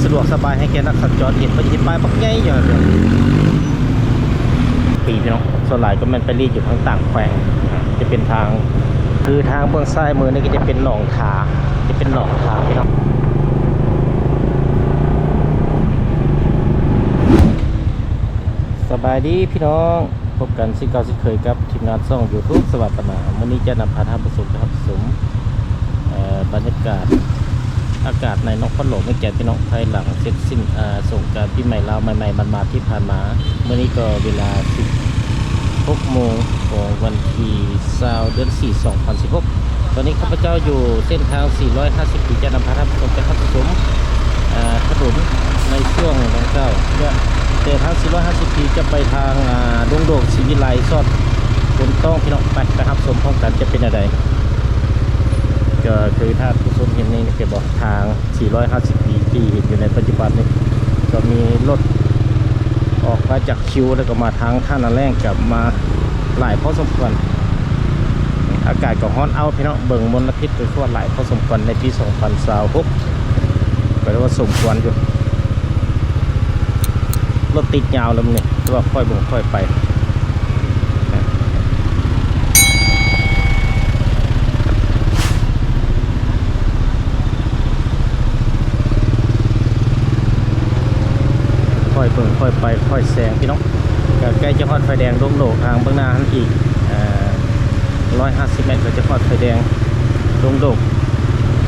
ສະດວກສະບາຍໃຫ້ແກ່ນັກສັນຈອນເຫັນ ເພິ່ນເຮັດປ້າຍບັກໃຫຍ່ຢູ່ຫັ້ນເດ້. ປີພີ່ນ້ອງ ສ່ວນຫຼາຍກໍແມ່ນໄປລີດຢູ່ທາງຕ່າງແຂວງ ຈະເປັນທາງ ຄືທາງເບື້ອງຊ້າຍມືນີ້ກໍຈະເປັນໜອງທາ ຈະເປັນໜອງທາພີ່ນ້ອງ. ສະບາຍດີພີ່ນ້ອງ. ພົບກັນເຊັ່ນເກົ່າເຊັ່ນເຄີຍກັບທີມງານຊ່ອງ YouTube ສະຫວັດປະນາ. ມື້ນີ້ຈະນຳພາທ່ານຜູ້ຊົມໄປຮັບຊົມ ເອີ ບັນຍາກາດອາກາດໃນນະຄອນຫຼວງວຽງຈັນພີ່ນ້ອງ ພາຍຫຼັງເສັດສິ້ນ ເອີ ສົງການປີໃໝ່ລາວໃໝ່ໆ ໝາດໆ ທີ່ຜ່ານມາ. ມື້ນີ້ກໍເວລາສິບຫົກໂມງຂອງວັນທີຊາວ ເດືອນສີ່ ສອງພັນສິບຫົກ. ຕອນນີ້ຂ້າພະເຈົ້າຢູ່ເສັ້ນທາງສີ່ຮ້ອຍຫ້າສິບ ທີ່ຈະນຳພາທ່ານຜູ້ຊົມໄປຮັບຊົມ ເອີ ຖະໜົນໃນຊ່ວງດັ່ງກ່າວ ແຕ່ທາງສີ່ຮ້ອຍຫ້າສິບ ທີ່ຈະໄປທາງ ອາ ດົງໂດກ ສີວິໄລ ຊອດໂພນຕ້ອງ ພີ່ນ້ອງ. ໄປ ໄປຮັບຊົມພ້ອມກັນ ຈະເປັນແນວໃດ. ກໍຄືທ່ານຜູ້ຊົມເຫັນນີ້ ແມ່ນບໍ່ ທາງສີ່ຮ້ອຍຫ້າສິບ ທີ່ເຫັນຢູ່ໃນປັດຈຸບັນນີ້ ກໍມີລົດອອກມາຈາກ ຄິວ ແລ້ວກໍມາທາງທ່ານາແລ້ງ ກັບມາຫຼາຍພໍສົມຄວນ. ອາກາດກໍຮ້ອນເອົ້າພີ່ນ້ອງ ເບິ່ງມົນລະພິດກໍຄືວ່າຫຼາຍພໍສົມຄວນໃນປີສອງພັນຊາວຫົກ ກໍເລີຍວ່າສົມຄວນຢູ່. ລົດຕິດຍາວແລ້ວມື້ນີ້ ແຕ່ວ່າຄ່ອຍເບິ່ງຄ່ອຍໄປ. ຄ່ອຍເບິ່ງຄ່ອຍໄປ ຄ່ອຍແຊງພີ່ນ້ອງ. ກໍໃກ້ຈະຮອດໄຟແດງດົງໂດກ ທາງເບື້ອງໜ້າຫັ້ນອີກ ເອີ ຮ້ອຍຫ້າສິບແມັດ ກໍຈະຮອດໄຟແດງດົງໂດກ.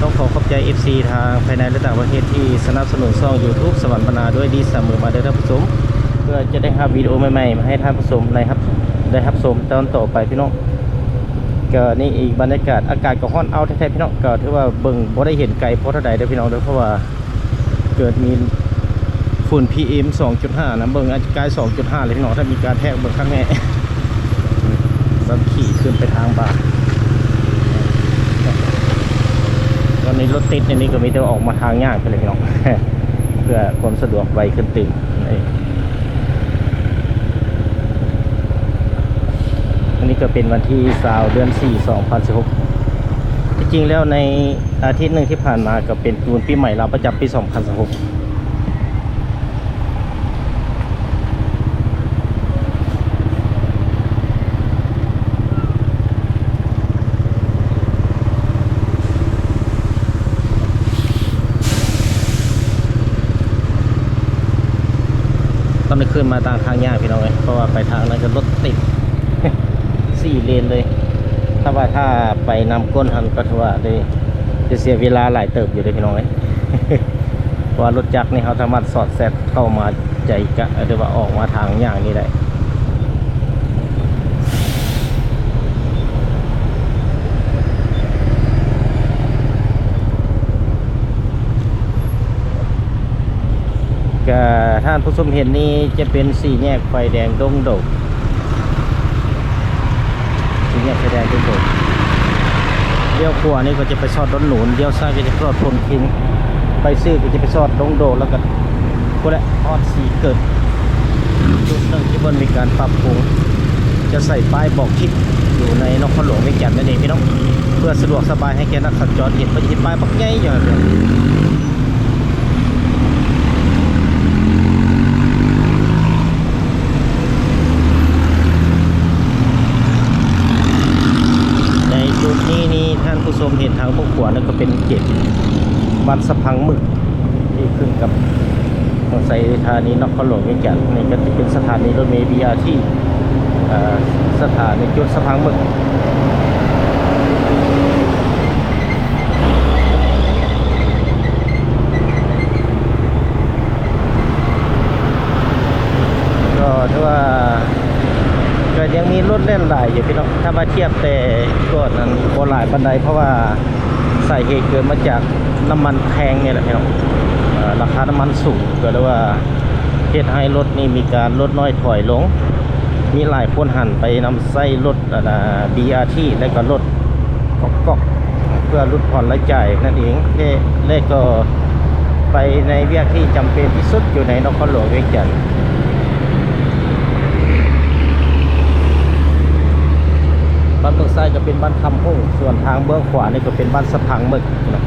ຕ້ອງຂໍຂອບໃຈເອັຟຊີທາງພາຍໃນ ແລະ ຕ່າງປະເທດ ທີ່ສະໜັບສະໜູນຊ່ອງ YouTube ສະຫວັນປະນາດ້ວຍດີສະເໝີມາເດີທ່ານຜູ້ຊົມ ເພື່ອຈະໄດ້ຮັບວິດີໂອໃໝ່ໆ ມາໃຫ້ທ່ານຜູ້ຊົມໄດ້ຮັບ ໄດ້ຮັບຊົມຕອນຕໍ່ໄປພີ່ນ້ອງ. ກໍນີ້ອີກບັນຍາກາດ ອາກາດກໍຮ້ອນເອົ້າແທ້ໆ ພີ່ນ້ອງ. ກໍຖືວ່າເບິ່ງບໍ່ໄດ້ເຫັນໄກພໍເທົ່າໃດເດີພີ່ນ້ອງເດີ ເພາະວ່າເກີດມີຝຸ່ນ ພີເອັມ ສອງຈຸດຫ້າ ນະ ເບິ່ງອາດຈະກາຍ ສອງຈຸດຫ້າ ເລີຍພີ່ນ້ອງ. ຖ້າມີການແທກເບິ່ງຄັກແນ່ ສັບຂີ່ຂຶ້ນໄປທາງບ້ານ. ຕອນນີ້ລົດຕິດໃນນີ້ກໍມີແຕ່ອອກມາທາງຍາກໄປເລີຍພີ່ນ້ອງ ເພື່ອຄວາມສະດວກໄວຂຶ້ນຕື່ມ. ອັນນີ້ກໍເປັນວັນທີຊາວ ເດືອນສີ່ ສອງພັນສິບຫົກ. ທີ່ຈິງແລ້ວໃນອາທິດໜຶ່ງທີ່ຜ່ານມາ ກໍເປັນບຸນປີໃໝ່ລາວປະຈຳປີສອງພັນສິບຫົກ. ຕອນນີ້ຂຶ້ນມາຕາມທາງຍາກພີ່ນ້ອງເອີຍ ເພາະວ່າໄປທາງນັ້ນກໍລົດຕິດສີ່ເລນເລີຍ. ຖ້າວ່າຖ້າໄປນຳກົ້ນຫັ້ນກໍຖືວ່າໄດ້ ຈະເສຍເວລາຫຼາຍເຕີບຢູ່ເດ້ພີ່ນ້ອງເອີຍ ເພາະວ່າລົດຈັກນີ້ເຮົາສາມາດສອດແຊດເຂົ້າມາໃຈກະ ຫຼືວ່າອອກມາທາງຍ່າງນີ້ໄດ້. ກະທ່ານຜູ້ຊົມເຫັນນີ້ຈະເປັນສີ່ແຍກໄຟແດງດົງໂດກ ສີ່ແຍກໄຟແດງດົງໂດກ. ລ້ຽວຂວານີ້ກໍຈະໄປຊອດດົນໜູນ, ລ້ຽວຊ້າຍກໍຈະຊອດໂພນພິງ, ໄປຊື່ກໍຈະໄປຊອດດົງໂດກ ແລ້ວກໍພຸ້ນແຫຼະ ຮອດສີເກີດ. ຈຸດໜຶ່ງທີ່ເພິ່ນມີການປັບປຸງ ຈະໃສ່ປ້າຍບອກທິດຢູ່ໃນນະຄອນຫຼວງວຽງຈັນນັ້ນເອງພີ່ນ້ອງ, ເພື່ອສະດວກສະບາຍໃຫ້ແກ່ນັກສັນຈອນເຫັນ. ເພິ່ນເຮັດປ້າຍບັກໃຫຍ່ຢູ່ຫັ້ນ. ໃນຈຸດນີ້ນີ້ ທ່ານຜູ້ຊົມເຫັນທາງເບື້ອງຂວານັ້ນກໍເປັນເຂດບ້ານສະພັງໝຶກ ທີ່ຂຶ້ນກັບເມືອງໄຊທານີ ນະຄອນຫຼວງວຽງຈັນ. ນີ້ກໍຈະເປັນສະຖານີລົດເມ ບີອາທີ ເອີ ສະຖານີຈຸດສະພັງໝຶກ. ກໍຖືວ່າກໍຍັງມີລົດແລ່ນຫຼາຍຢູ່ພີ່ນ້ອງ, ຖ້າວ່າທຽບແຕ່ກ່ອນນັ້ນບໍ່ຫຼາຍປານໃດ ເພາະວ່າສາເຫດເກີດມາຈາກນ້ຳມັນແພງນີ້ແຫຼະພີ່ນ້ອງ. ເອີ ລາຄານ້ຳມັນສູງ ກໍເລີຍວ່າເຮັດໃຫ້ລົດນີ້ມີການລົດນ້ອຍຖອຍລົງ, ມີຫຼາຍຄົນຫັນໄປນຳໃຊ້ລົດ ອັນນ່າ ບີອາທີ ແລະກໍລົດກ໋ອກໆ ເພື່ອຫຼຸດຜ່ອນລາຍຈ່າຍນັ້ນເອງ ແລະກໍໄປໃນວຽກທີ່ຈຳເປັນທີ່ສຸດຢູ່ໃນນະຄອນຫຼວງວຽງຈັນ. ບ້ານເບື້ອງຊ້າຍກໍເປັນບ້ານຄຳຮຸ່ງ, ສ່ວນທາງເບື້ອງຂວານີ້ກໍເປັນບ້ານສະພັງໝຶກເນາະ.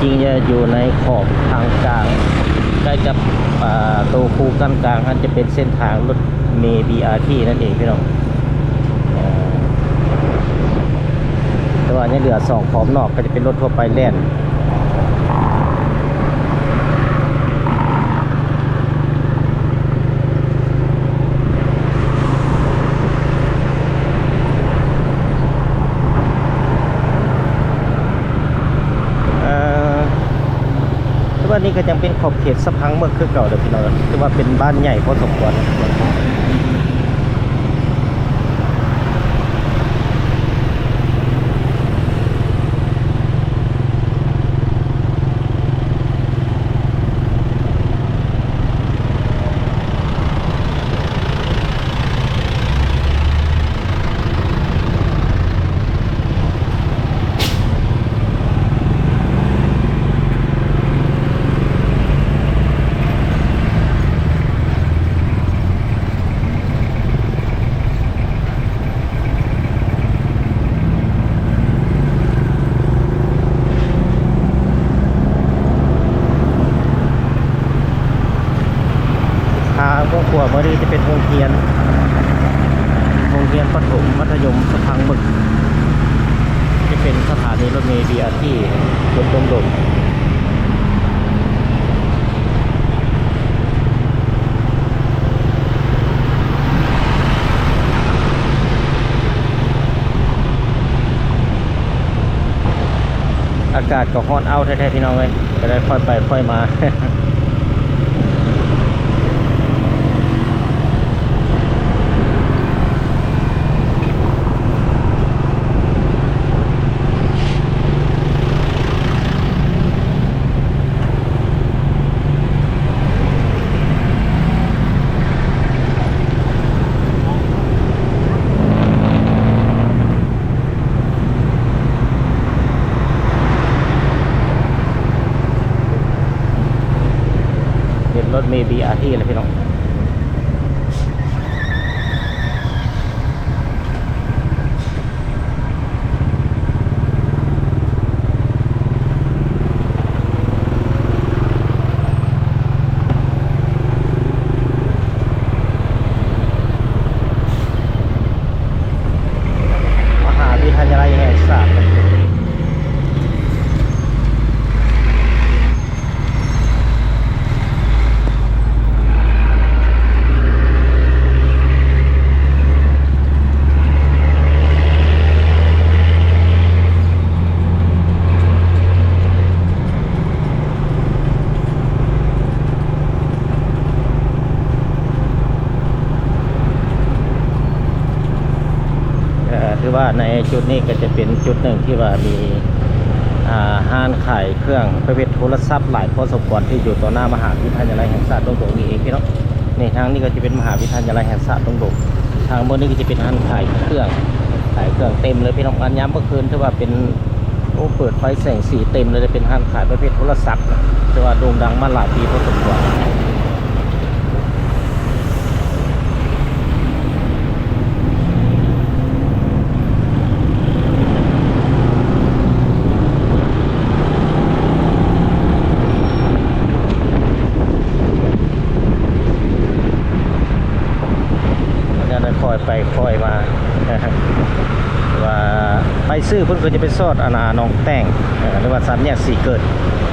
ຈິງຈະຢູ່ໃນຂອບທາງກາງ ໃກ້ກັບ ອ່າ ໂຕຄູກັນກາງຫັ້ນ ຈະເປັນເສັ້ນທາງລົດເມ ບີອາທີ ນັ້ນເອງພີ່ນ້ອງ. ເອີ ແຕ່ວ່າຍັງເຫຼືອສອງຂອບນອກ ກໍຈະເປັນລົດທົ່ວໄປແລ່ນ. ເອີ ແຕ່ວ່ານີ້ກໍຍັງເປັນຂອບເຂດສະພັງເມືອງຄືເກົ່າເດີພີ່ນ້ອງ, ຖືວ່າເປັນບ້ານໃຫຍ່ພໍສົມຄວນ. ທາງຂວາມືນີ້ຈະເປັນໂຮງຮຽນ ໂຮງຮຽນປະຖົມມັດທະຍົມສະພັງເມືອງ ຈະເປັນສະຖານີລົດເມ ບີອາທີ ຈຸດດົງດົງ. ອາກາດກໍຮ້ອນອ້າວແທ້ໆ ພີ່ນ້ອງເອີຍ, ກໍໄດ້ຄ່ອຍໄປຄ່ອຍມາ. ເຫັນລົດເມ ບີອາທີ ແລ້ວພີ່ນ້ອງ. ມະຫາວິທະຍາໄລແຫ່ງຊາດ. ເອີ ຖືວ່າໃນຈຸດນີ້ກໍຈະເປັນຈຸດໜຶ່ງທີ່ວ່າມີ ອ່າ ຮ້ານຂາຍເຄື່ອງປະເພດໂທລະສັບຫຼາຍພໍສົມຄວນ ທີ່ຢູ່ຕໍ່ໜ້າມະຫາວິທະຍາໄລແຫ່ງຊາດດົງໂດງນີ້ເອງພີ່ນ້ອງ. ນີ້ທາງນີ້ກໍຈະເປັນມະຫາວິທະຍາໄລແຫ່ງຊາດດົງໂດງ, ທາງເບື້ອງນີ້ກໍຈະເປັນຮ້ານຂາຍເຄື່ອງ ຂາຍເຄື່ອງເຕັມເລີຍພີ່ນ້ອງ. ງານຍາມມື້ຄືນຖືວ່າເປັນ ໂອ້ ເປີດໄຟແສງສີເຕັມເລີຍ, ເປັນຮ້ານຂາຍປະເພດໂທລະສັບນະ ແຕ່ວ່າໂດ່ງດັງມາຫຼາຍປີພໍສົມຄວນ. ແລ້ວກໍຄ່ອຍໄປຄ່ອຍມາ ວ່າໄປຊື້ເພິ່ນກໍຈະໄປຊອດ ອັນນ່າ ໜອງແຕ່ງ ເອີ ຫຼືວ່າສາມແຍກສີເກີດ.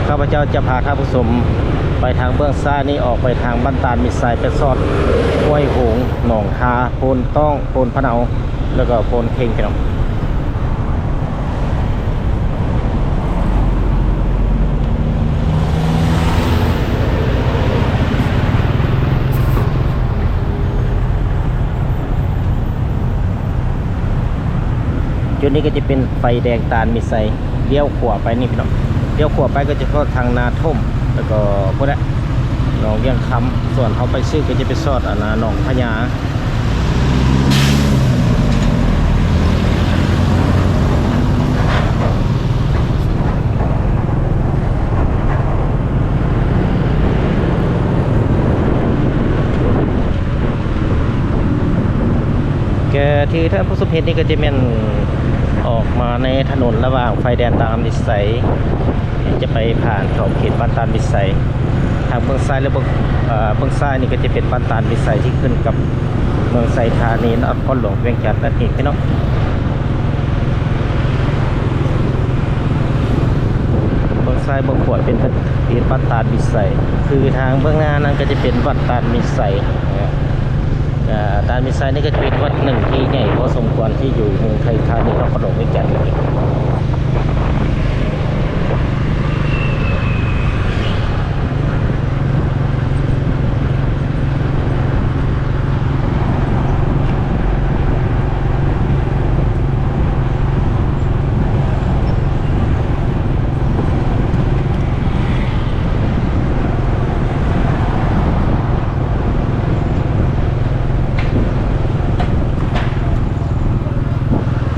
ຂ້າພະເຈົ້າຈະພາທ່ານຜູ້ຊົມໄປທາງເບື້ອງຊ້າຍນີ້ ອອກໄປທາງບ້ານຕານມິດໄຊ ໄປຊອດຫ້ວຍໂຮງ, ໜອງທາ, ໂພນຕ້ອງ, ໂພນພະເນົາ ແລ້ວກໍໂພນເຄັງ ພີ່ນ້ອງ. ຈຸດນີ້ກໍຈະເປັນໄຟແດງຕານມິດໄຊ, ລ້ຽວຂວາໄປນີ້ພີ່ນ້ອງ, ລ້ຽວຂວາໄປກໍຈະຮອດທາງນາທົ່ມ ແລ້ວກໍພຸ້ນແຫຼະ ໜອງວຽງຄຳ, ສ່ວນເຮົາໄປຊຶກກໍຈະໄປຊອດ ອັນນ່າ ໜອງພະຍາ. ແກທີ່ທ່ານຜູ້ຊົມເຫັນນີ້ກໍຈະແມ່ນອອກມາໃນຖະໜົນລະຫວ່າງໄຟແດນຕານມິດໄຊ ຈະໄປຜ່ານຂອບເຂດບ້ານຕາດວິໄສ. ທາງເບື້ອງຊ້າຍ ແລະ ເບື້ອງ ເອີ ເບື້ອງຊ້າຍນີ້ກໍຈະເປັນບ້ານຕາດວິໄສທີ່ຂຶ້ນກັບເມືອງໄຊທານີ ນະຄອນຫຼວງວຽງຈັນນັ້ນເອງພີ່ນ້ອງ. ເບື້ອງຊ້າຍເບື້ອງຂວາເປັນ ເປັນບ້ານຕາດວິໄສ ຄືທາງເບື້ອງໜ້ານັ້ນກໍຈະເປັນວັດຕາດວິໄສ. ເອີ ຕາດວິໄສນີ້ກໍຈະເປັນວັດໜຶ່ງທີ່ໃຫຍ່ພໍສົມຄວນ ທີ່ຢູ່ເມືອງໄຊທານີ ນະຄອນຫຼວງວຽງຈັນ.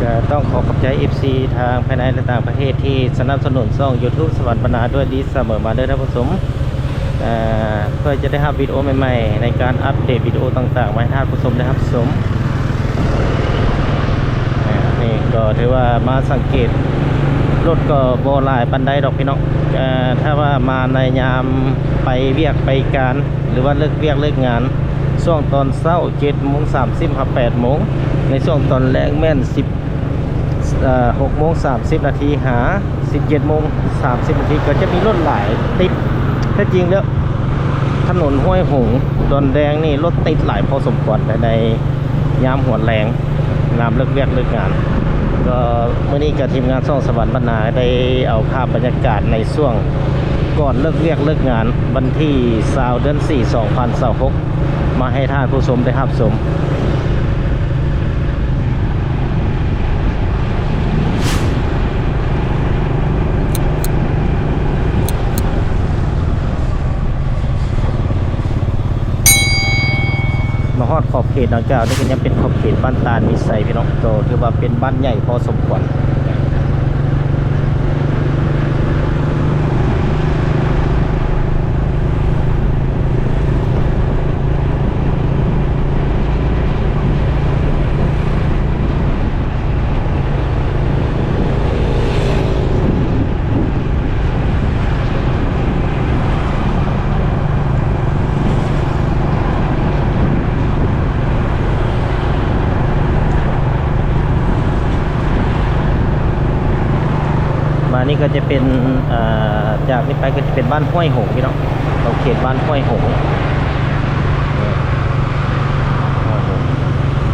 ກໍຕ້ອງຂໍຂອບໃຈ ເອັຟຊີ ທາງພາຍໃນ ແລະ ຕ່າງປະເທດ ທີ່ສະໜັບສະໜູນຊ່ອງຢູທູບສະຫວັນບັນນາດ້ວຍດີສະເໝີມາເດີທ່ານຜູ້ຊົມ. ເອີ ເພື່ອຈະໄດ້ຮັບວິດີໂອໃໝ່ໆ ໃນການອັບເດດວິດີໂອຕ່າງໆ ມາໃຫ້ທ່ານຜູ້ຊົມໄດ້ຮັບຊົມ. ເອີ ນີ້ກໍຖືວ່າມາສັງເກດ ລົດກໍບໍ່ຫຼາຍປານໃດດອກພີ່ນ້ອງ. ເອີ ຖ້າວ່າມາໃນຍາມໄປວຽກໄປການ ຫຼືວ່າເລີກວຽກເລີກງານ ຊ່ວງຕອນເຊົ້າ ເຈັດໂມງສາມສິບຫາ ແປດໂມງ, ໃນຊ່ວງຕອນແລງແມ່ນ ສິບ ເອີ ຫົກໂມງສາມສິບນາທີ ຫາ ສິບເຈັດໂມງສາມສິບນາທີ ກໍຈະມີລົດຫຼາຍຕິດ. ແທ້ຈິງແລ້ວ ຖະໜົນຫ້ວຍຫົງ ດອນແດງນີ້ ລົດຕິດຫຼາຍພໍສົມຄວນໃນຍາມຫົວແລງ ຍາມເລີກວຽກເລີກງານ. ກໍມື້ນີ້ກໍທີມງານຊ່ອງສະຫວັນບັນນາ ໄດ້ເອົາພາບບັນຍາກາດໃນຊ່ວງກ່ອນເລີກວຽກເລີກງານ ວັນທີຊາວ ເດືອນສີ່ ສອງພັນຊາວຫົກ ມາໃຫ້ທ່ານຜູ້ຊົມໄດ້ຮັບຊົມ. ມາຮອດຂອບເຂດດັ່ງກ່າວນີ້ກໍຍັງເປັນຂອບເຂດບ້ານຕາດວິໄສພີ່ນ້ອງ, ກໍຖືວ່າເປັນບ້ານໃຫຍ່ພໍສົມຄວນ. ມານີ້ກໍຈະເປັນ ເອີ ຈາກນີ້ໄປກໍຈະເປັນບ້ານຫ້ວຍຫົງພີ່ນ້ອງ, ເຂົາເຂດບ້ານຫ້ວຍຫົງ.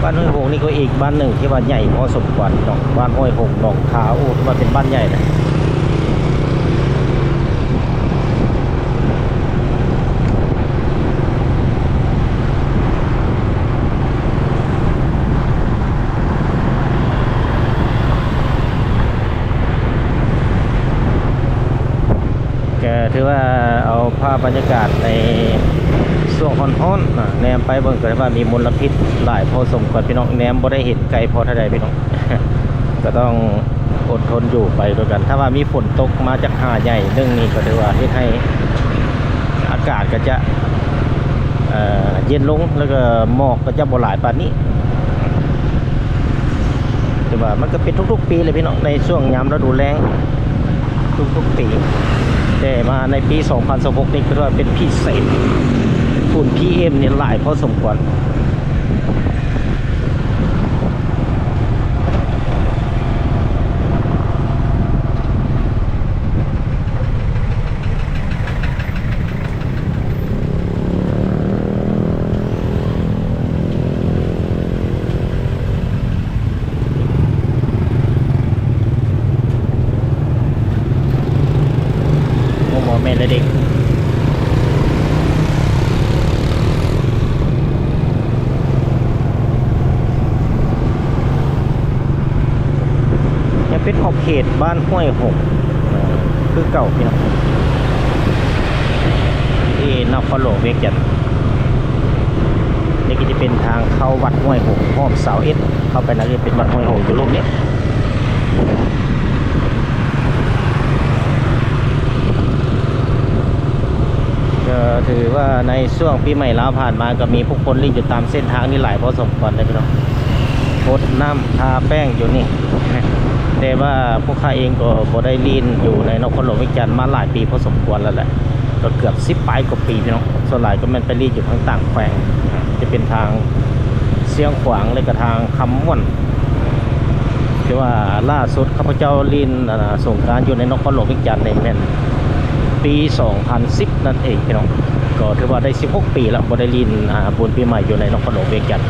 ບ້ານຫ້ວຍຫົງນີ້ກໍອີກບ້ານໜຶ່ງທີ່ວ່າໃຫຍ່ພໍສົມຄວນເນາະ, ບ້ານຫ້ວຍຫົງ ໜອງທາ ໂອ້ ຖືວ່າເປັນບ້ານໃຫຍ່ນະ. ກໍຖືວ່າເອົາພາບບັນຍາກາດໃນຊ່ວງຮ້ອນໆ ນະ ແນມໄປເບິ່ງກໍໄດ້ວ່າມີມົນລະພິດຫຼາຍພໍສົມຄວນພີ່ນ້ອງ, ແນມບໍ່ໄດ້ເຫັນໄກພໍເທົ່າໃດພີ່ນ້ອງ, ກໍຕ້ອງອົດທົນຢູ່ໄປດ້ວຍກັນ. ຖ້າວ່າມີຝົນຕົກມາຈາກຫາໃຫຍ່ໜຶ່ງນີ້ ກໍຖືວ່າເຮັດໃຫ້ອາກາດກໍຈະ ເອີ ເຢັນລົງ ແລ້ວກໍໝອກກໍຈະບໍ່ຫຼາຍປານນີ້. ແຕ່ວ່າມັນກໍເປັນທຸກໆປີເລີຍພີ່ນ້ອງ ໃນຊ່ວງຍາມລະດູແລ້ງ ທຸກໆປີ, ແຕ່ມາໃນປີສອງພັນຊາວຫົກນີ້ ຄືວ່າເປັນພິເສດ, ຝຸ່ນ ພີເອັມ ນີ້ຫຼາຍພໍສົມຄວນ. ໂອ້ ບໍ່ແມ່ນແລ້ວເດ້. ຍັງເປັນຂອບເຂດບ້ານຫ້ວຍຫົງ ເອີ ຄືເກົ່າພີ່ນ້ອງ ທີ່ນະຄອນຫຼວງວຽງຈັນ. ນີ້ກໍຈະເປັນທາງເຂົ້າວັດຫ້ວຍຫົງ ອ້ອມເສົາເອັດ ເຂົ້າໄປນັ້ນຈະເປັນວັດຫ້ວຍຫົງຢູ່ລຸ່ມນີ້. ກໍຖືວ່າໃນຊ່ວງປີໃໝ່ລາວຜ່ານມາ ກໍມີຜູ້ຄົນຫຼິ້ນຢູ່ຕາມເສັ້ນທາງນີ້ຫຼາຍພໍສົມຄວນເດ້ພີ່ນ້ອງ, ຫົດນ້ຳທາແປ້ງຢູ່ນີ້. ແຕ່ວ່າພວກຂ້າເອງກໍບໍ່ໄດ້ຫຼິ້ນຢູ່ໃນນະຄອນຫຼວງວຽງຈັນມາຫຼາຍປີພໍສົມຄວນແລ້ວແຫຼະ ກໍເກືອບສິບປາຍກວ່າປີພີ່ນ້ອງ. ສ່ວນຫຼາຍກໍແມ່ນໄປຫຼິ້ນຢູ່ທາງຕ່າງແຂວງ ຈະເປັນທາງຊຽງຂວາງ ແລະກະທາງຄຳມ່ວນ. ແຕ່ວ່າລ່າສຸດຂ້າພະເຈົ້າຫຼິ້ນ ອ່າ ສົງການຢູ່ໃນນະຄອນຫຼວງວຽງຈັນນີ້ແມ່ນປີສອງພັນສິບນັ້ນເອງພີ່ນ້ອງ. ກໍຖືວ່າໄດ້ສິບຫົກປີແລ້ວ ບໍ່ໄດ້ຫຼິ້ນ ອ່າ ບຸນປີໃໝ່ຢູ່ໃນນະຄອນຫຼວງວຽງຈັນ.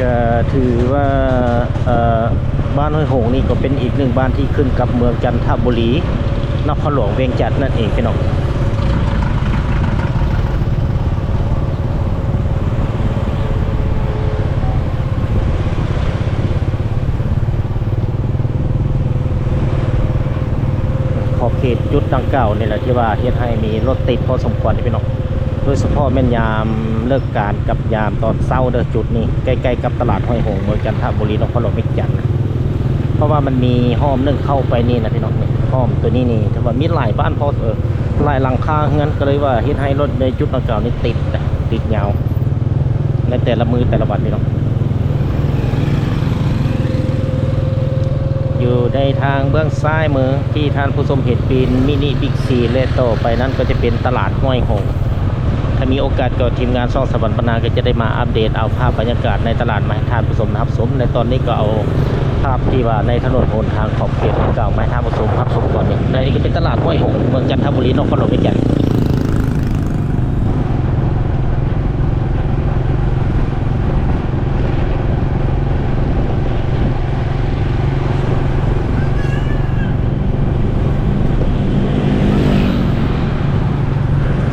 ກະຖືວ່າ ເອີ ບ້ານຫ້ວຍຫົງນີ້ກໍເປັນອີກໜຶ່ງບ້ານທີ່ຂຶ້ນກັບເມືອງຈັນທະບູລີ ນະຄອນຫຼວງວຽງຈັນນັ້ນເອງພີ່ນ້ອງ. ຂອບເຂດຈຸດດັ່ງກ່າວນີ້ແຫຼະ ທີ່ວ່າເຮັດໃຫ້ມີລົດຕິດພໍສົມຄວນພີ່ນ້ອງ, ໂດຍສະເພາະແມ່ນຍາມເລີກການກັບຍາມຕອນເຊົ້າເດີ້. ຈຸດນີ້ໃກ້ໆກັບຕະຫຼາດຫ້ວຍຫົງ ເມືອງຈັນທະບູລີ ນະຄອນຫຼວງວຽງຈັນນະ, ເພາະວ່າມັນມີຮ່ອມໜຶ່ງເຂົ້າໄປນີ້ນະພີ່ນ້ອງ, ຮ່ອມໂຕນີ້ນີ້ ຖືວ່າມີຫຼາຍບ້ານພໍ ເອີ ຫຼາຍຫຼັງຄາເຮືອນ ກໍເລີຍວ່າເຮັດໃຫ້ລົດໃນຈຸດດັ່ງກ່າວນີ້ຕິດ ຕິດຍາວໃນແຕ່ລະມື້ແຕ່ລະວັນພີ່ນ້ອງ. ຢູ່ໃນທາງເບື້ອງຊ້າຍມືທີ່ທ່ານຜູ້ຊົມເຫັນເປັນມິນິບິກຊີ ແລະ ຕໍ່ໄປນັ້ນກໍຈະເປັນຕະຫຼາດຫ້ວຍຫົງ. ຖ້າມີໂອກາດກໍທີມງານຊ່ອງສະຫວັນບັນນາກໍຈະໄດ້ມາອັບເດດເອົາພາບບັນຍາກາດໃນຕະຫຼາດມາໃຫ້ທ່ານຜູ້ຊົມໄດ້ຮັບຊົມ. ໃນຕອນນີ້ກໍເອົາພາບທີ່ວ່າໃນຖະໜົນຫົນທາງຂອບເຂດດັ່ງກ່າວມາໃຫ້ທ່ານຜູ້ຊົມຮັບຊົມກ່ອນນີ້. ແລະ ນີ້ກໍເປັນຕະຫຼາດຫ້ວຍຫົງ ເມືອງຈັນທະບູລີ ນະຄອນຫຼວງວຽງຈັນ.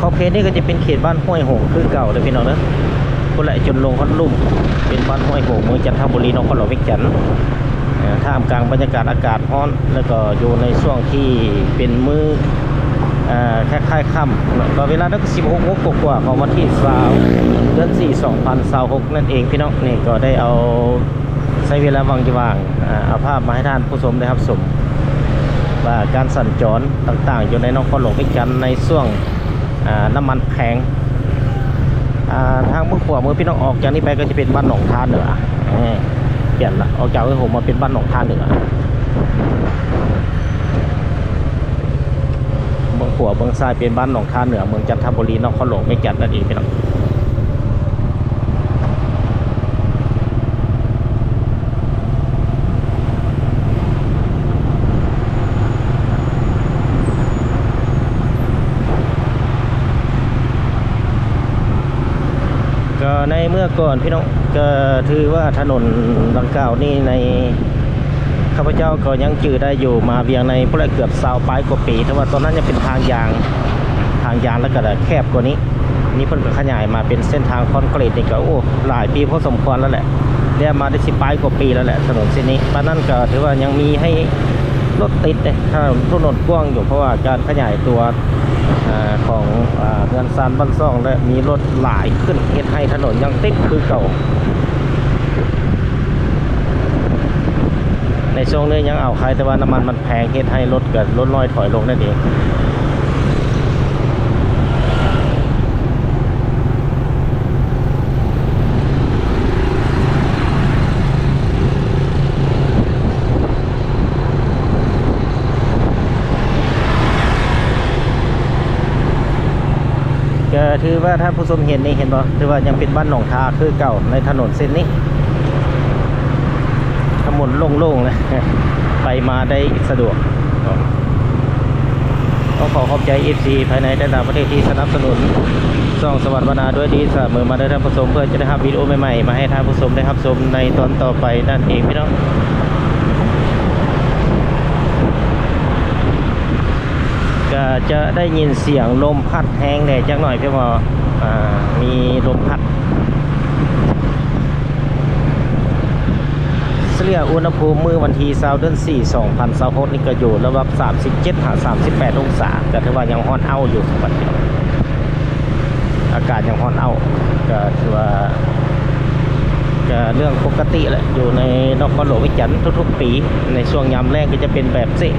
ຂອບເຂດນີ້ກໍຈະເປັນເຂດບ້ານຫ້ວຍຫົງຄືເກົ່າເດີ້ພີ່ນ້ອງເດີ້. ພຸ້ນແຫຼະ ຈົນລົງຮອດລຸ່ມ ເປັນບ້ານຫ້ວຍຫົງ ເມືອງຈັນທະບູລີ ນະຄອນຫຼວງວຽງຈັນ. ເອີ ທ່າມກາງບັນຍາກາດອາກາດຮ້ອນ ແລ້ວກໍຢູ່ໃນຊ່ວງທີ່ເປັນມື້ ເອີ ຄ້າຍໆຄ່ຳເນາະ, ກໍເວລານັ້ນກໍສິບຫົກໂມງກວ່າໆຂອງວັນທີຊາວ ເດືອນສີ່ ສອງພັນຊາວຫົກນັ້ນເອງພີ່ນ້ອງ. ນີ້ກໍໄດ້ເອົາ ໃຊ້ເວລາວ່າງໆ ອາ ເອົາພາບມາໃຫ້ທ່ານຜູ້ຊົມໄດ້ຮັບຊົມ ວ່າການສັນຈອນຕ່າງໆ ຢູ່ໃນນະຄອນຫຼວງວຽງຈັນໃນຊ່ວງ ອາ ນ້ຳມັນແພງ. ອາ ທາງເບື້ອງຂວາມືພີ່ນ້ອງອອກຈາກນີ້ໄປກໍຈະເປັນບ້ານໜອງທາເໜືອ, ແມ່ນລະ ອອກຈາກຫ້ວຍຫົງມາເປັນບ້ານໜອງທາເໜືອ. ເບື້ອງຂວາເບື້ອງຊ້າຍເປັນບ້ານໜອງທາເໜືອ ເມືອງຈັນທະບູລີ ນະຄອນຫຼວງວຽງຈັນນັ້ນເອງພີ່ນ້ອງ. ກໍໃນເມື່ອກ່ອນພີ່ນ້ອງ ກໍຖືວ່າຖະໜົນດັ່ງກ່າວນີ້ໃນ ຂ້າພະເຈົ້າກໍຍັງຈື່ໄດ້ຢູ່ ມາວຽງໃນພຸ້ນແຫຼະ ເກືອບຊາວປາຍກວ່າປີ, ແຕ່ວ່າຕອນນັ້ນຍັງເປັນທາງຢາງ ທາງຢາງ ແລ້ວກໍແຄບກວ່ານີ້. ນີ້ເພິ່ນກໍຂະຫຍາຍມາເປັນເສັ້ນທາງຄອນກຣີດນີ້ກໍ ໂອ້ ຫຼາຍປີພໍສົມຄວນແລ້ວແຫຼະ, ແລ້ວມາໄດ້ສິບປາຍກວ່າປີແລ້ວແຫຼະ ຖະໜົນເສັ້ນນີ້. ປານນັ້ນກໍຖືວ່າຍັງມີໃຫ້ລົດຕິດເດ້, ຖະໜົນ ຖະໜົນກວ້າງຢູ່ ເພາະວ່າການຂະຫຍາຍຕົວ ອາ ຂອງ ອາ ເຮືອນຊານບ້ານຊ່ອງ ແລະ ມີລົດຫຼາຍຂຶ້ນ ເຮັດໃຫ້ຖະໜົນຍັງຕິດຄືເກົ່າ. ໃນຊ່ວງນີ້ຍັງເອົາໄຄ ແຕ່ວ່ານ້ຳມັນມັນແພງ ເຮັດໃຫ້ລົດກໍລົດນ້ອຍຖອຍລົງນັ້ນເອງ. ກໍຖືວ່າທ່ານຜູ້ຊົມເຫັນນີ້ ເຫັນບໍ່? ຖືວ່າຍັງເປັນບ້ານໜອງທາຄືເກົ່າໃນຖະໜົນເສັ້ນນີ້. ຖະໜົນໂລ່ງໆ ໄປມາໄດ້ສະດວກ. ກໍຂໍຂອບໃຈ ເອັຟຊີ ພາຍໃນ ແລະ ຕ່າງປະເທດທີ່ສະໜັບສະໜູນຊ່ອງສະຫວັນບັນນາດ້ວຍດີສະເໝີມາເດີທ່ານຜູ້ຊົມ, ເພື່ອຈະໄດ້ຮັບວິດີໂອໃໝ່ໆ ມາໃຫ້ທ່ານຜູ້ຊົມໄດ້ຮັບຊົມໃນຕອນຕໍ່ໄປນັ້ນເອງພີ່ນ້ອງ. ກະຈະໄດ້ຍິນສຽງລົມພັດແຮງແດ່ຈັກໜ້ອຍ ເພາະວ່າ ອ່າ ມີລົມພັດ. ສະເລ່ຍອຸນຫະພູມມື້ວັນທີຊາວ ເດືອນສີ່ ສອງພັນຊາວຫົກນີ້ກໍຢູ່ລະດັບສາມສິບເຈັດຫາສາມສິບແປດອົງສາ, ກໍຖືວ່າຍັງຮ້ອນອ້າວຢູ່ ສຳລັບ ອາກາດຍັງຮ້ອນອ້າວ ກໍຖືວ່າ ກໍເລື່ອງປົກກະຕິແຫຼະ ຢູ່ໃນນະຄອນຫຼວງວຽງຈັນທຸກໆປີ ໃນຊ່ວງຍາມແລ້ງກໍຈະເປັນແບບນີ້.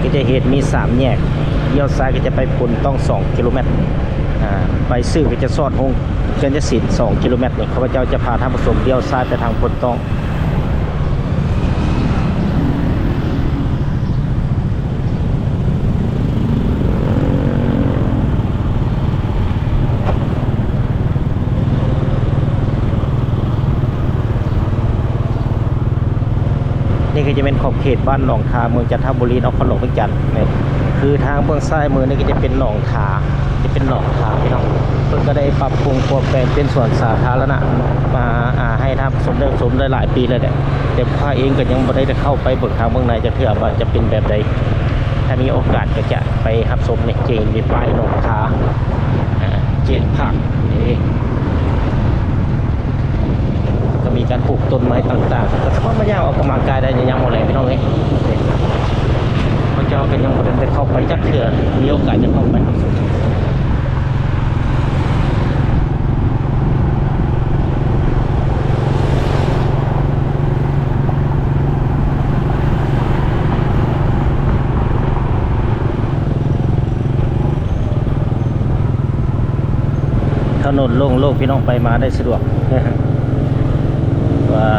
ກໍຈະເຮັດມີສາມແຍກ, ລ້ຽວຊ້າຍກໍຈະໄປໂພນຕ້ອງສອງກິໂລແມັດ, ອາ ໄປຊື່ກໍຈະຊອດໂຮງການຍະສິນສອງກິໂລແມັດນີ້. ຂ້າພະເຈົ້າຈະພາທ່ານຜູ້ຊົມລ້ຽວຊ້າຍໄປທາງໂພນຕ້ອງ. ນີ້ກໍຈະແມ່ນຂອບເຂດບ້ານໜອງທາ ເມືອງຈັນທະບູລີ ນະຄອນຫຼວງວຽງຈັນ. ຄືທາງເບື້ອງຊ້າຍມືນີ້ກໍຈະເປັນໜອງທາ ຈະເປັນໜອງທາ ພີ່ນ້ອງ. ເພິ່ນກໍໄດ້ປັບປຸງປົວແປງເປັນສວນສາທາລະນະ ມາ ອາ ໃຫ້ທ່ານຜູ້ຊົມໄດ້ຊົມໄດ້ຫຼາຍປີແລ້ວແຫຼະ, ແຕ່ຂ້າເອງກໍຍັງບໍ່ໄດ້ເຂົ້າໄປເບິ່ງທາງເບື້ອງໃນຈັກເທື່ອວ່າຈະເປັນແບບໃດ. ຖ້າມີໂອກາດກໍຈະໄປຮັບຊົມໃນເຈນ ມີປ້າຍໜອງທາ ອາ ເຈນພາກນີ້. ກໍມີການປູກຕົ້ນໄມ້ຕ່າງໆ ກໍສາມາດມາຍ່າງອອກກຳລັງກາຍໄດ້ໃນຍາມມື້ແລງ ພີ່ນ້ອງເອີຍ. ພວກເຈົ້າກໍຍັງບໍ່ໄດ້ເຂົ້າໄປຈັກເທື່ອ, ມີໂອກາດຈະເຂົ້າໄປ. ຖະໜົນໂລ່ງໂລກ ພີ່ນ້ອງ, ໄປມາໄດ້ສະດວກ. ວ່າ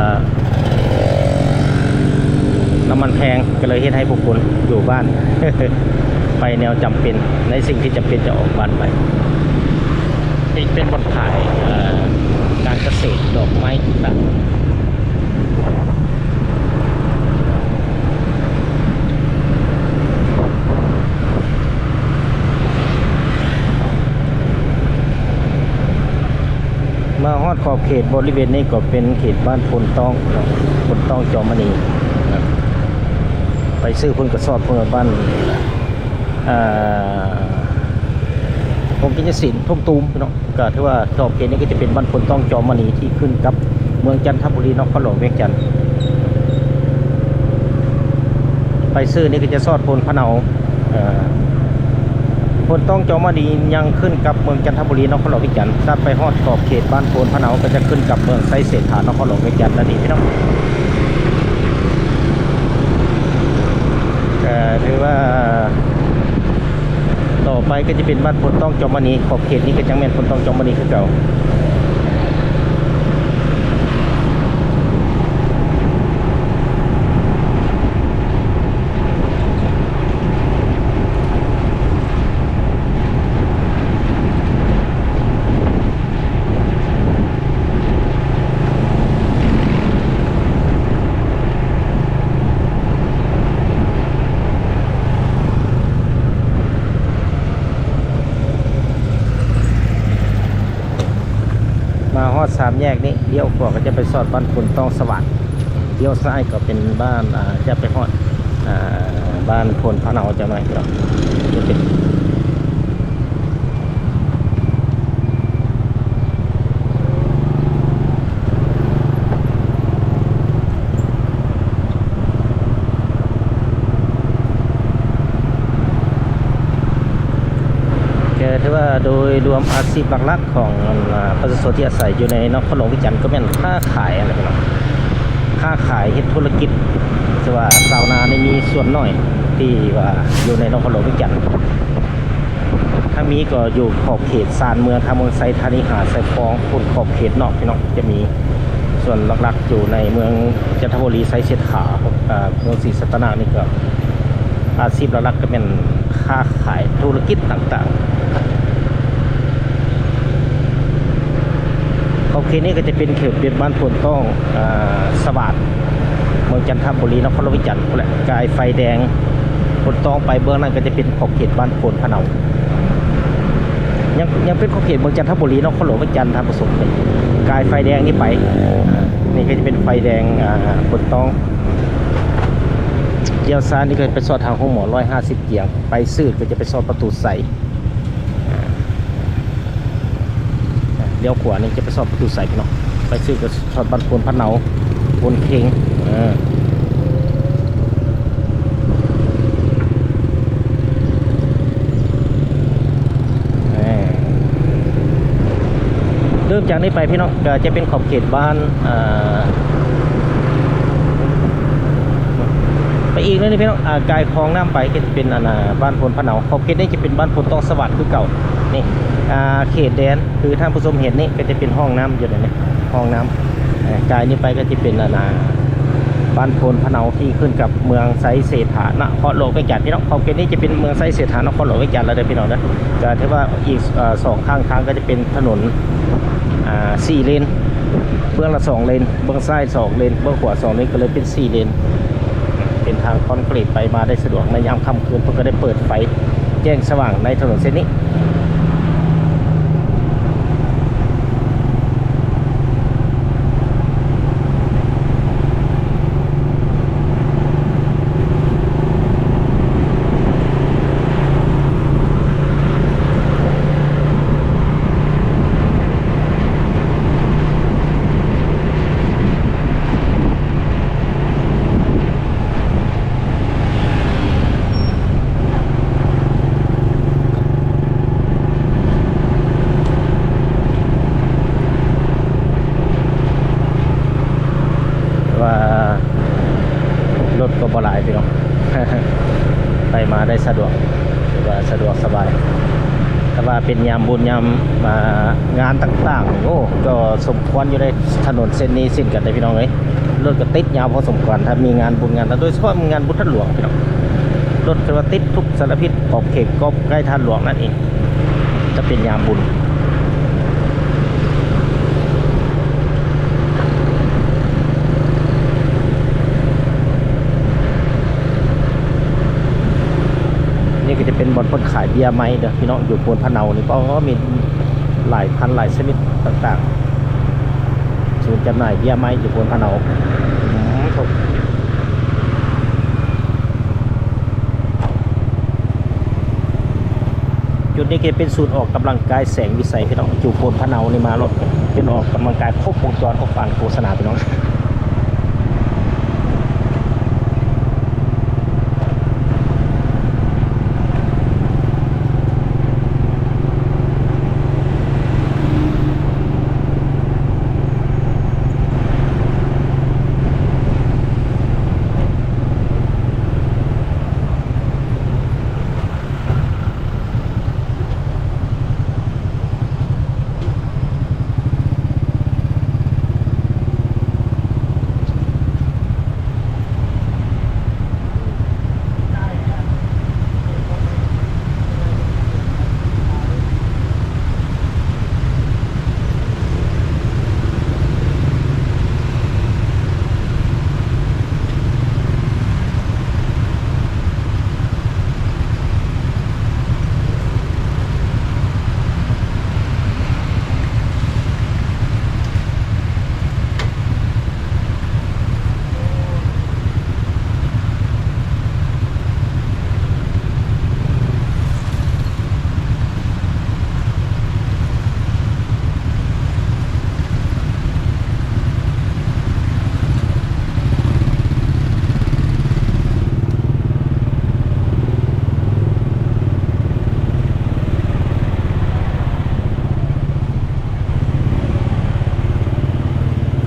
ນ້ຳມັນແພງ ກໍເລີຍເຮັດໃຫ້ຜູ້ຄົນຢູ່ບ້ານ ໄປແນວຈຳເປັນ, ໃນສິ່ງທີ່ຈຳເປັນຈະອອກບ້ານໄປ. ນີ້ເປັນບ່ອນຂາຍ ເອີ ການກະເສດ, ດອກໄມ້ຕ່າງໆ. ມາຮອດຂອບເຂດບໍລິເວນນີ້ກໍເປັນເຂດບ້ານໂພນຕ້ອງເນາະ, ໂພນຕ້ອງຈອມມະນີ. ໄປຊື່ພຸ້ນກໍຊອດພຸ້ນ ບ້ານ ເອີ ໂຮງກິນຍາສິນທົ່ງຕູມ ພີ່ນ້ອງ. ກໍຖືວ່າຂອບເຂດນີ້ກໍຈະເປັນບ້ານໂພນຕ້ອງຈອມມະນີ ທີ່ຂຶ້ນກັບເມືອງຈັນທະບູລີ ນະຄອນຫຼວງວຽງຈັນ. ໄປຊື່ນີ້ກໍຈະຊອດໂພນພະເນົາ, ເອີ ໂພນຕ້ອງຈອມມະນີຍັງຂຶ້ນກັບເມືອງຈັນທະບູລີ ນະຄອນຫຼວງວຽງຈັນ. ຕັດໄປຮອດຂອບເຂດບ້ານໂພນພະເນົາ ກໍຈະຂຶ້ນກັບເມືອງໄຊເສດຖາ ນະຄອນຫຼວງວຽງຈັນນັ້ນເອງ ພີ່ນ້ອງ. ກໍຖືວ່າ ຕໍ່ໄປກໍຈະເປັນບ້ານໂພນຕ້ອງຈອມມະນີ, ຂອບເຂດນີ້ກໍຍັງແມ່ນໂພນຕ້ອງຈອມມະນີຄືເກົ່າ. ມາຮອດສາມແຍກນີ້ ລ້ຽວຂວາກໍຈະໄປຊອດບ້ານໂພນຕ້ອງສະຫວາດ, ລ້ຽວຊ້າຍກໍເປັນບ້ານ ອາ ຈະໄປຮອດ ອາ ບ້ານໂພນພະເນົາຈັກໜ້ອຍເນາະ. ຈະເປັນ ກໍຖືວ່າໂດຍລວມອາຊີບຫຼັກໆຂອງ ອາ ປະຊາຊົນທີ່ອາໄສຢູ່ໃນນະຄອນຫຼວງວຽງຈັນ ກໍແມ່ນຄ້າຂາຍຫັ້ນແຫຼະເນາະ, ຄ້າຂາຍເຮັດທຸລະກິດ. ແຕ່ວ່າຊາວນານີ້ມີສ່ວນໜ້ອຍທີ່ວ່າຢູ່ໃນນະຄອນຫຼວງວຽງຈັນ. ຖ້າມີກໍຢູ່ຂອບເຂດຊານເມືອງ ທາງເມືອງໄຊທານີ ຫາດຊາຍຟອງ ພຸ້ນຂອບເຂດນອກ ພີ່ນ້ອງ. ຈະມີສ່ວນຫຼັກໆຢູ່ໃນເມືອງຈັນທະບູລີ ໄຊເສດຖາ ເມືອງສີສັດຕະນາກນີ້ ກໍອາຊີບຫຼັກໆກໍແມ່ນຄ້າຂາຍທຸລະກິດຕ່າງໆ. ຂອບເຂດນີ້ກໍຈະເປັນເຂດເຂດບ້ານໂພນຕ້ອງ ອາ ສະຫວາດ ເມືອງຈັນທະບູລີ ນະຄອນຫຼວງວຽງຈັນພຸ້ນແຫຼະ. ກາຍໄຟແດງໂພນຕ້ອງໄປເບື້ອງນັ້ນກໍຈະເປັນຂອບເຂດບ້ານໂພນພະເນົາ. ຍັງ ຍັງເປັນຂອບເຂດເມືອງຈັນທະບູລີ ນະຄອນຫຼວງວຽງຈັນ ທ່ານຜູ້ຊົມ. ກາຍໄຟແດງນີ້ໄປ ອາ ນີ້ກໍຈະເປັນໄຟແດງ ອາ ໂພນຕ້ອງ. ລ້ຽວຊ້າຍນີ້ກໍໄປຊອດທາງໂຮງໝໍຮ້ອຍຫ້າສິບກຽງ, ໄປຊື່ກໍຈະໄປຊອດປະຕູໄຊ. ລ້ຽວຂວານີ້ຈະໄປຊອດປະຕູໄຊພີ່ນ້ອງ, ໄປຊື່ກໍຊອດບ້ານໂພນພະເນົາ ໂພນເຄັງ. ເອີ ເລີ່ມຈາກນີ້ໄປພີ່ນ້ອງ ກໍຈະເປັນຂອບເຂດບ້ານ ເອີ ໄປອີກໜ້ອຍໜຶ່ງພີ່ນ້ອງ ອ່າ ກາຍຄອງນ້ຳໄປກໍຈະເປັນ ອັນ ອ່າ ບ້ານໂພນພະເນົາ ຂອບເຂດນີ້ຈະເປັນບ້ານໂພນຕອງສະຫວັດຄືເກົ່າ. ນີ້ ອ່າ ເຂດແດນ ຄືທ່ານຜູ້ຊົມເຫັນນີ້ ກໍຈະເປັນຮ່ອງນ້ຳຢູ່ໃນນີ້ ຮ່ອງນ້ຳ ເອີ ກາຍນີ້ໄປກໍຈະເປັນ ອັນ ອ່າ ບ້ານໂພນພະເນົາ ທີ່ຂຶ້ນກັບເມືອງໄຊເສດຖາ ນະຄອນຫຼວງວຽງຈັນ ພີ່ນ້ອງ. ຂອບເຂດນີ້ຈະເປັນເມືອງໄຊເສດຖາ ນະຄອນຫຼວງວຽງຈັນແລ້ວເດີພີ່ນ້ອງເດີ. ກໍຖືວ່າອີກ ເອີ ສອງຂ້າງທາງກໍຈະເປັນຖະໜົນ ອ່າ ສີ່ເລນ ເບື້ອງລະສອງເລນ ເບື້ອງຊ້າຍສອງເລນ ເບື້ອງຂວາສອງເລນ ກໍເລີຍເປັນສີ່ເລນ ເປັນທາງຄອນກຣີດ ໄປມາໄດ້ສະດວກໃນຍາມຄ່ຳຄືນ. ເພິ່ນກໍໄດ້ເປີດໄຟແຈ້ງສະຫວ່າງໃນຖະໜົນເສັ້ນນີ້. ແຕ່ວ່າລົດກໍບໍ່ຫຼາຍພີ່ນ້ອງ ໄປມາໄດ້ສະດວກ ຖືວ່າສະດວກສະບາຍ. ແຕ່ວ່າເປັນຍາມບຸນຍາມ ອ່າ ງານຕ່າງໆ ໂອ້ ກໍສົມຄວນຢູ່ໃນຖະໜົນເສັ້ນນີ້ເຊັ່ນກັນເດ້ພີ່ນ້ອງເອີຍ. ລົດກໍຕິດຍາວພໍສົມຄວນ ຖ້າມີງານບຸນງານ ໂດຍສະເພາະງານບຸນທາດຫຼວງພີ່ນ້ອງ ລົດຖືວ່າຕິດທຸກສາລະພິດ ຂອບເຂດ ຂອບໃກ້ທາດຫຼວງນັ້ນເອງ ຈະເປັນຍາມບຸນ. ນີ້ກໍຈະເປັນບ່ອນເພິ່ນຂາຍເບຍໄມ້ເດີພີ່ນ້ອງ ຢູ່ໂພນພະເນົານີ້ ກໍມີຫຼາຍພັນຫຼາຍຊະນິດຕ່າງໆ ສູນຈຳໜ່າຍເບຍໄມ້ຢູ່ໂພນພະເນົາ. ອືມ ຈຸດນີ້ກໍເປັນສູນອອກກຳລັງກາຍແສງວິໄສພີ່ນ້ອງ ຢູ່ໂພນພະເນົານີ້ມາໂລດ ເປັນອອກກຳລັງກາຍຄົບວົງຈອນ ໂອ້ ປານໂຄສະນາພີ່ນ້ອງ.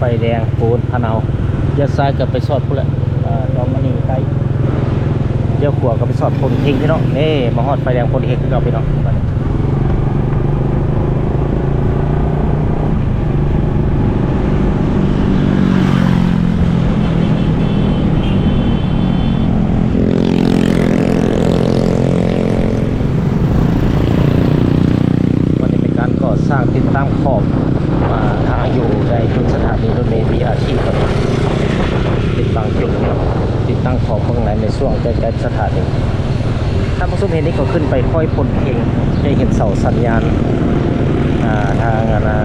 ໄຟແດງໂພນພະເນົາ ລ້ຽວຊ້າຍກໍໄປຊອດພຸ້ນແຫຼະ ອ່າ ດອນມະນີໃຕ້ ລ້ຽວຂວາກໍໄປຊອດໂພນເພັງພີ່ນ້ອງ. ນີ້ມາຮອດໄຟແດງໂພນເພັງຄືເກົ່າພີ່ນ້ອງ. ວ່າຈະເປັນການກໍ່ສ້າງຕິດຕັ້ງຂອບ ອ່າ ທາງຢູ່ໃນຈຸດສະຖານີລົດເມ ບີອາທີ ກໍຕິດຕັ້ງຈຸດ ຕິດຕັ້ງຂອບເບື້ອງໃນ ໃນຊ່ວງໃກ້ໆສະຖານີ. ທ່ານຜູ້ຊົມເຫັນນີ້ກໍຂຶ້ນໄປຄ້ອຍໂພນເພັງ ຈະເຫັນເສົາສັນຍານ ອ່າ ທາງ ອັນນ່າ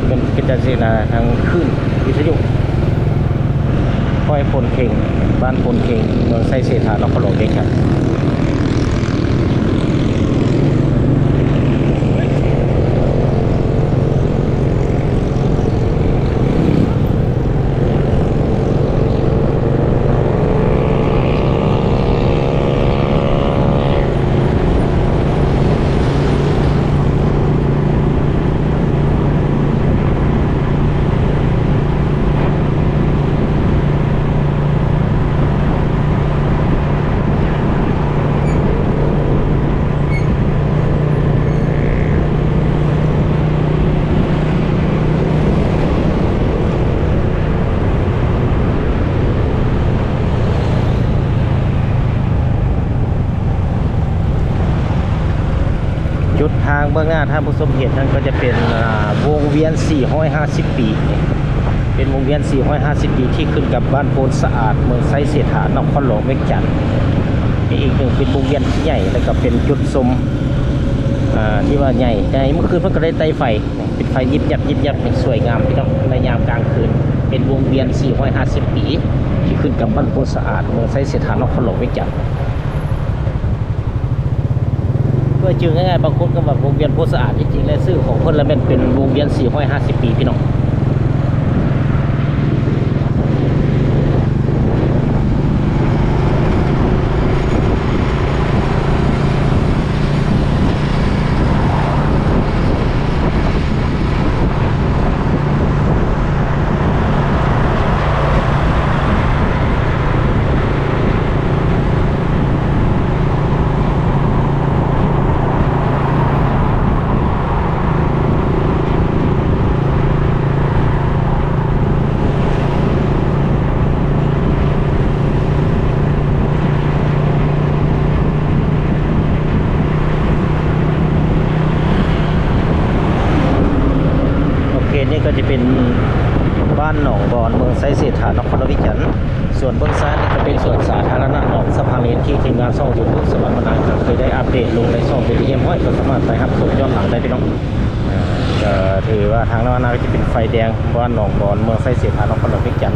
ເປັນ ເປັນຈັ່ງຊີ້ນະ ທາງຄື້ນວິທະຍຸ ຄ້ອຍໂພນເພັງ ບ້ານໂພນເພັງ ເມືອງໄຊເສດຖາ ນະຄອນຫຼວງວຽງຈັນ. ເບື້ອງໜ້າທ່ານຜູ້ຊົມເຫັນນັ້ນກໍຈະເປັນ ອ່າ ວົງວຽນສີ່ຮ້ອຍຫ້າສິບປີ ເປັນວົງວຽນສີ່ຮ້ອຍຫ້າສິບປີທີ່ຂຶ້ນກັບບ້ານໂພນສະອາດ ເມືອງໄຊເສດຖາ ນະຄອນຫຼວງວຽງຈັນ. ເປັນອີກໜຶ່ງ ເປັນວົງວຽນທີ່ໃຫຍ່ ແລ້ວກໍເປັນຈຸດຊົມ ອ່າ ທີ່ວ່າໃຫຍ່ ໃຫຍ່. ມື້ຄືນເພິ່ນກໍໄດ້ໄຕ້ໄຟ ເປັນໄຟຍິບຍັບຍິບຍັບ ສວຍງາມພີ່ນ້ອງ ໃນຍາມກາງຄືນ. ເປັນວົງວຽນສີ່ຮ້ອຍຫ້າສິບປີ ທີ່ຂຶ້ນກັບບ້ານໂພນສະອາດ ເມືອງໄຊເສດຖາ ນະຄອນຫຼວງວຽງຈັນ. ເພື່ອຈື່ງ່າຍໆ ບາງຄົນກໍວ່າວົງວຽນໂພນສະອາດ ທີ່ຈິງແລ້ວຊື່ຂອງເພິ່ນລະແມ່ນເປັນວົງວຽນສີ່ຮ້ອຍຫ້າສິບປີ ພີ່ນ້ອງ. ໂອເຄ ນີ້ກໍຈະເປັນບ້ານໜອງບອນ ເມືອງໄຊເສດຖາ ນະຄອນຫຼວງວຽງຈັນ. ສ່ວນເບື້ອງຊ້າຍນີ້ຈະເປັນສວນສາທາລະນະໜອງສະພາເລນ ທີ່ທີມງານຊ່ອງຢູທູບສະຫວັນມະນາງ ເຄີຍໄດ້ອັບເດດລົງໃນຊ່ອງເປັນທີ່ຮຽບຮ້ອຍ ກໍສາມາດໄປຮັບຊົມຍ້ອນຫຼັງໄດ້ພີ່ນ້ອງ. ເອີ ກໍຖືວ່າທາງນະຄອນຫຼວງວຽງຈັນກໍຈະເປັນໄຟແດງ ບ້ານໜອງບອນ ເມືອງໄຊເສດຖາ ນະຄອນຫຼວງວຽງຈັນ.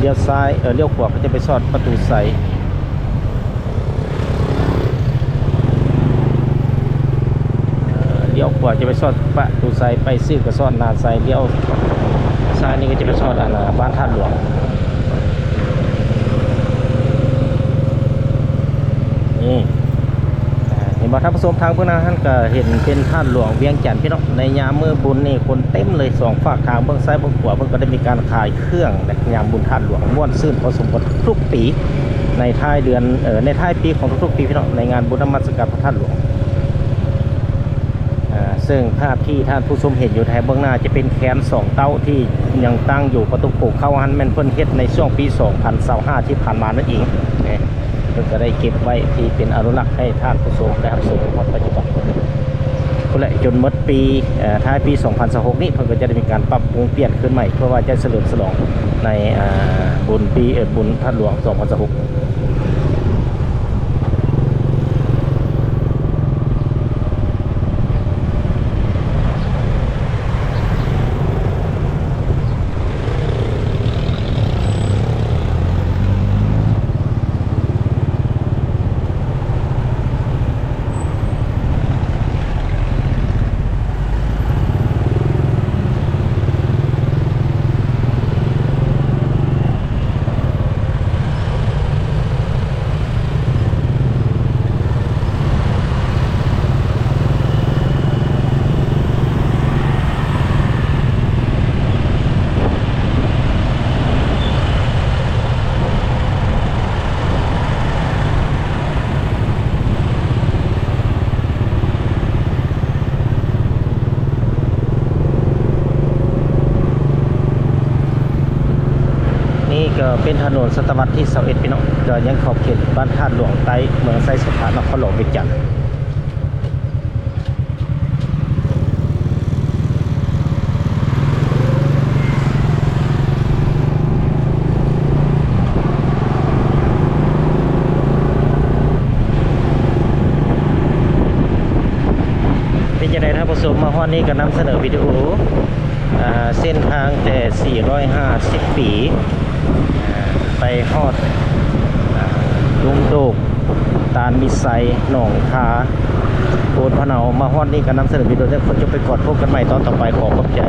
ລ້ຽວຊ້າຍ ເອີ ລ້ຽວຂວາກໍຈະໄປຊອດປະຕູໄຊ. ລ້ຽວຂວາຈະໄປຊອດປະຕູໄຊ, ໄປຊື່ກະຊອດນາໄຊ, ລ້ຽວຊ້າຍນີ້ກໍຈະໄປຊອດ ອັນ ບ້ານທາດຫຼວງ. ນີ້ ເຫັນບໍ່ທ່ານຜູ້ຊົມ? ທາງເບື້ອງໜ້າຫັ້ນກໍເຫັນເປັນທາດຫຼວງວຽງຈັນພີ່ນ້ອງ. ໃນຍາມມື້ບຸນນີ້ຄົນເຕັມເລີຍ ສອງຟາກທາງ ເບື້ອງຊ້າຍເບື້ອງຂວາ ເພິ່ນກໍໄດ້ມີການຂາຍ ເຄື່ອງ ໃນຍາມບຸນທາດຫຼວງ ມ່ວນຊື່ນພໍສົມຄວນທຸກປີ ໃນທ້າຍເດືອນ ເອີ ໃນທ້າຍປີຂອງທຸກໆປີພີ່ນ້ອງ ໃນງານບຸນນະມັດສະການພະທາດຫຼວງ. ເຊິ່ງພາບທີ່ທ່ານຜູ້ຊົມເຫັນຢູ່ທາງເບື້ອງໜ້າ ຈະເປັນແຄນສອງເຕົ້າທີ່ຍັງຕັ້ງຢູ່ປະຕູໂຂງເຂົ້າຫັ້ນ ແມ່ນເພິ່ນເຮັດໃນຊ່ວງປີສອງພັນຊາວຫ້າທີ່ຜ່ານມານັ້ນເອງ. ເພິ່ນກໍໄດ້ເກັບໄວ້ທີ່ເປັນອະນຸລັກໃຫ້ທ່ານຜູ້ຊົມໄດ້ຮັບຊົມຮອດປັດຈຸບັນ. ພຸ້ນແຫຼະ ຈົນໝົດປີ ເອີ ທ້າຍປີສອງພັນຊາວຫົກນີ້ ເພິ່ນກໍຈະໄດ້ມີການປັບປຸງປ່ຽນຄືນໃໝ່ ເພື່ອວ່າຈະສະເຫຼີມສະຫຼອງໃນ ອ່າ ບຸນປີ ເອີ ບຸນທາດຫຼວງສອງພັນຊາວຫົກ. ນີ້ກໍເປັນຖະໜົນສະຕະວັດທີຊາວເອັດ ພີ່ນ້ອງ, ກໍຍັງຂອບເຂດບ້ານທາດຫຼວງໃຕ້ ເມືອງໄຊເສດຖາ ນະຄອນຫຼວງວຽງຈັນ. ເປັນຈັ່ງໃດທ່ານຜູ້ຊົມ? ມາຮອດນີ້ກໍນຳສະເໜີວິດີໂອ ອ່າ ເສັ້ນທາງແຕ່ສີ່ຮ້ອຍຫ້າສິບປີ ໄປຮອດ ອ່າ ດົງໂດກ, ຕານມິດໄຊ, ໜອງທາ, ໂພນພະເນົາ. ມາຮອດນີ້ກໍນຳສະເໜີວິດີໂອ ຂໍຈົບໄປກ່ອນ, ພົບກັນໃໝ່ຕອນຕໍ່ໄປ. ຂໍຂອບໃຈ.